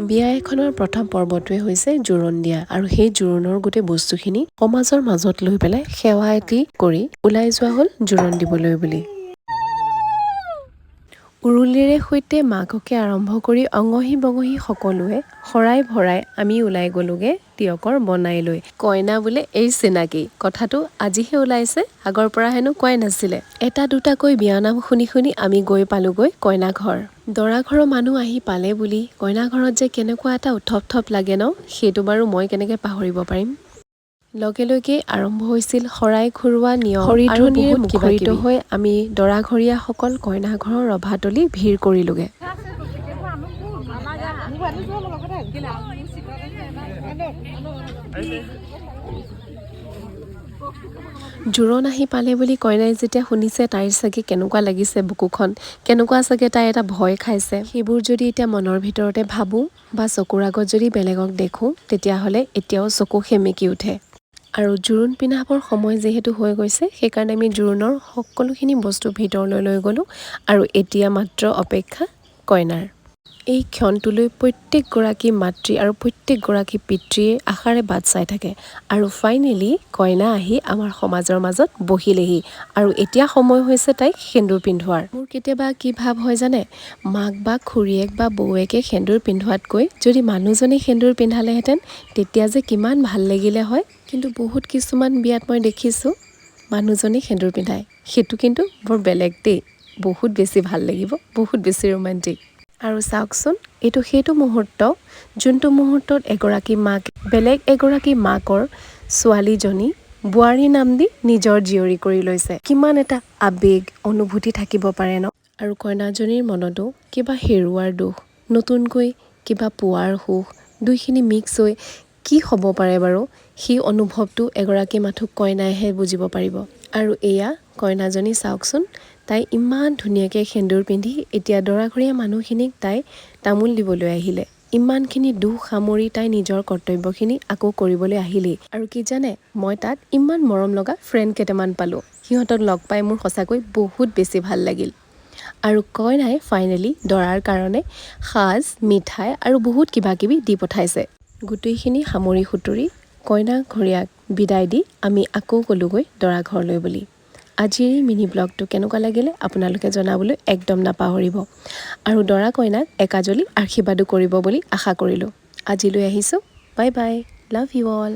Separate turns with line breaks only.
বিয়া এখনৰ প্ৰথম পৰ্বটোৱে হৈছে জোৰোণ দিয়া আৰু সেই জোৰোণৰ গোটেই বস্তুখিনি সমাজৰ মাজত লৈ পেলাই সেৱা এটি কৰি ওলাই যোৱা হ'ল জোৰোণ দিবলৈ বুলি। উৰুলিৰে সৈতে মাককে আৰম্ভ কৰি অঙহী বঙহী সকলোৱে শৰাই ভৰাই আমি ওলাই গ'লোগৈ টীয়কৰ বনাইলৈ। কইনা বোলে এই চিনাকি, কথাটো আজিহে ওলাইছে, আগৰ পৰা হেনো কোৱাই নাছিলে। এটা দুটাকৈ বিয়ানাম শুনি শুনি আমি গৈ পালোগৈ কইনা ঘৰ। দৰা ঘৰৰ মানুহ আহি পালে বুলি কইনা ঘৰত যে কেনেকুৱা এটা উথপ থপ লাগে ন, সেইটো বাৰু মই কেনেকৈ পাহৰিব পাৰিম? লগে লগে আৰম্ভ হৈছিল শৰাই ঘূৰোৱা নিয়ম আৰু
হৰিধ্বনিৰে
বহুত কিবা
মুখৰিত
কিবি হৈ আমি দৰাঘৰীয়াসকল কইনা ঘৰৰ ৰভাতলি ভিৰ কৰিলোগে। জোৰোণ আহি পালে বুলি কইনাই যেতিয়া শুনিছে, তাইৰ চাগে কেনেকুৱা লাগিছে বুকুখন, কেনেকুৱা চাগে তাই এটা ভয় খাইছে, সেইবোৰ যদি এতিয়া মনৰ ভিতৰতে ভাবোঁ বা চকুৰ আগত যদি বেলেগক দেখোঁ, তেতিয়াহ'লে এতিয়াও চকু সেমেকি উঠে। আৰু জোৰোণ পিন্ধাবৰ সময় যিহেতু হৈ গৈছে, সেইকাৰণে আমি জোৰোণৰ সকলোখিনি বস্তু ভিতৰলৈ লৈ গ'লোঁ আৰু এতিয়া মাত্ৰ অপেক্ষা কইনাৰ। এই ক্ষণটোলৈ প্ৰত্যেকগৰাকী মাতৃ আৰু প্ৰত্যেকগৰাকী পিতৃয়ে আশাৰে বাট চাই থাকে। আৰু ফাইনেলি কইনা আহি আমাৰ সমাজৰ মাজত বহিলেহি আৰু এতিয়া সময় হৈছে তাইক সেন্দুৰ পিন্ধোৱাৰ। মোৰ কেতিয়াবা কি ভাৱ হয় জানে? মাক বা খুৰীয়েক বা বৌৱেকে সেন্দুৰ পিন্ধোৱাতকৈ যদি মানুহজনে সেন্দুৰ পিন্ধালেহেঁতেন, তেতিয়া যে কিমান ভাল লাগিলে হয়। কিন্তু বহুত কিছুমান বিয়াত মই দেখিছোঁ মানুহজনে সেন্দুৰ পিন্ধায়। সেইটো কিন্তু বৰ বেলেগ দেই, বহুত বেছি ভাল লাগিব, বহুত বেছি ৰোমান্টিক। আৰু চাওকচোন, এইটো সেইটো মুহূৰ্ত যোনটো মুহূৰ্তত এগৰাকী মাক বেলেগ এগৰাকী মাকৰ ছোৱালীজনী বোৱাৰী নাম দি নিজৰ জীয়ৰী কৰি লৈছে। কিমান এটা আৱেগ অনুভূতি থাকিব পাৰে ন? আৰু কইনাজনীৰ মনতো কিবা হেৰুৱাৰ দুখ, নতুনকৈ কিবা পোৱাৰ সুখ, দুইখিনি মিক্স হৈ কি হ'ব পাৰে বাৰু, সেই অনুভৱটো এগৰাকী মাথো কইনাইহে বুজিব পাৰিব। আৰু এয়া কইনাজনী চাওকচোন, তাই ইমান ধুনীয়াকৈ সেন্দুৰ পিন্ধি এতিয়া দৰাঘৰীয়া মানুহখিনিক তাই তামোল দিবলৈ আহিলে। ইমানখিনি দুখ সামৰি তাই নিজৰ কৰ্তব্যখিনি আকৌ কৰিবলৈ আহিলেই। আৰু কি জানে, মই তাত ইমান মৰম লগা ফ্ৰেণ্ড কেইটামান পালোঁ। সিহঁতক লগ পাই মোৰ সঁচাকৈ বহুত বেছি ভাল লাগিল। আৰু কইনাই ফাইনেলি দৰাৰ কাৰণে সাজ, মিঠাই আৰু বহুত কিবা কিবি দি পঠাইছে। গোটেইখিনি সামৰি সুতৰি কইনা ঘৰীয়াক বিদায় দি আমি আকৌ গ'লোগৈ দৰা ঘৰলৈ বুলি। আজিৰ এই মিনি ব্লগটো কেনেকুৱা লাগিলে আপোনালোকে জনাবলৈ একদম নাপাহৰিব আৰু দৰা কইনাক একাজলি আশীৰ্বাদো কৰিব বুলি আশা কৰিলোঁ। আজিলৈ আহিছোঁ, bye bye, love you all.